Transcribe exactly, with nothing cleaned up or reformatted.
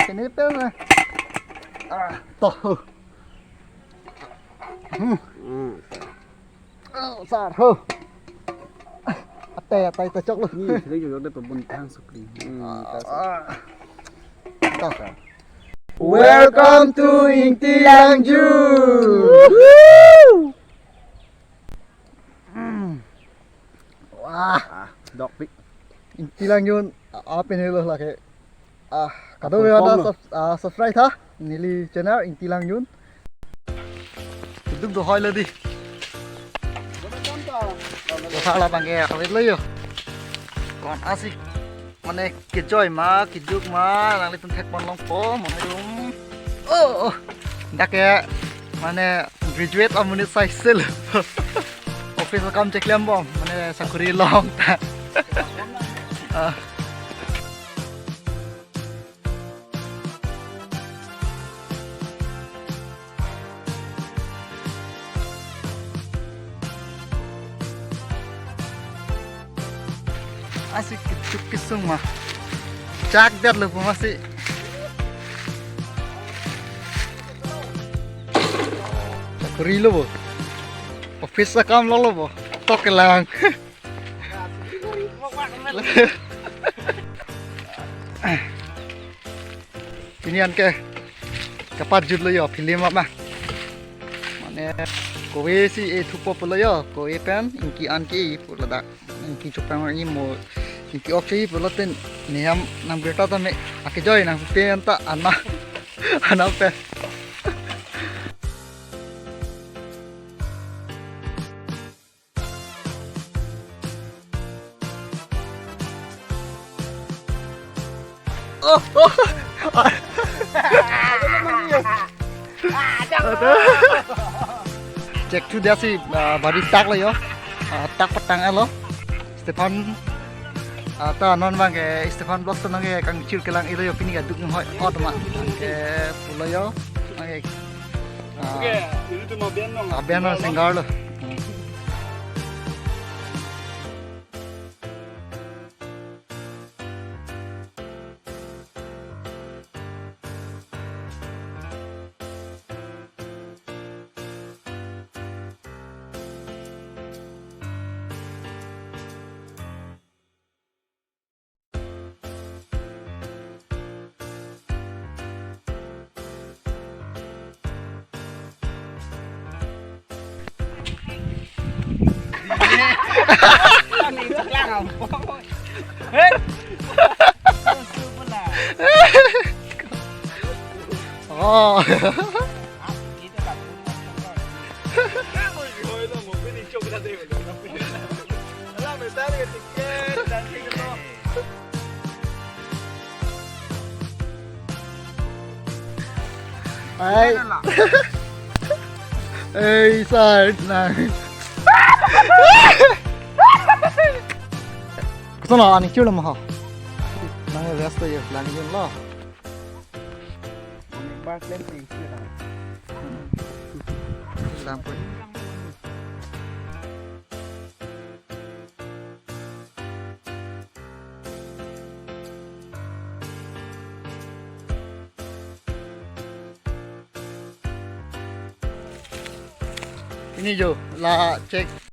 Sini pen na. Ah, to. Hmm. Hmm. Oh, sar ho. Ate, ate, ta chok lo. Ni, sila jok jok de pabon thang sukri. Hmm, ta sa. Ah. Ta sa. Welcome to Ingti Langju. Woo! Hmm. Wah. Ah, dok pik. Ingti Langju, ah, apa ni lo lagi? Ah, kado Apa ya form ada lo? Sub-, ah, subscribe tha. Neli channel Ingti Langju. Keduk do hoi lo di. Hala bangke kawit lo yo. Kon asik. Mane kejoi ma, keduk ma, nanglitum thekpon longpo, mane dum. Oh, oh. Dak ke, mane graduate amonit sai sel. Office akam cheklem bom, mane sakuri long ta. Ah. Asik ketuk kesung ma. Chak det lo pu masi. Sakuri lo bo. Office akam lo lo bo. Tok kelang. Pini anke kapat jut lo yo film ama. Mane kove si e thupo pulo yo, kove pen ingki an ke-i pu ladak. Ingki chupang ni mo ingki ok si pulo ten niam nang berta ta me akejoi nang pen ta ana ana pe. Oh, oh. Check thu dia si, ah, bari tak lo yo. Ah, tak patang alo. Stephan, ah, ta non bangke Stephan Vlogs ta nangke kangchir kelang ilo yo pini kaduk hoi ot ma. Ke pulo yo. Nangke, ah, Oke, ini cuma biar dong. Ah, biar dong, senggar lo. Oh. Hai. Ei, sir, nang. Kusana ani chula maha. Nang rest ya, lang yun lo. Bak lem sing sih, lang. Lang pun. Ini jo, la check.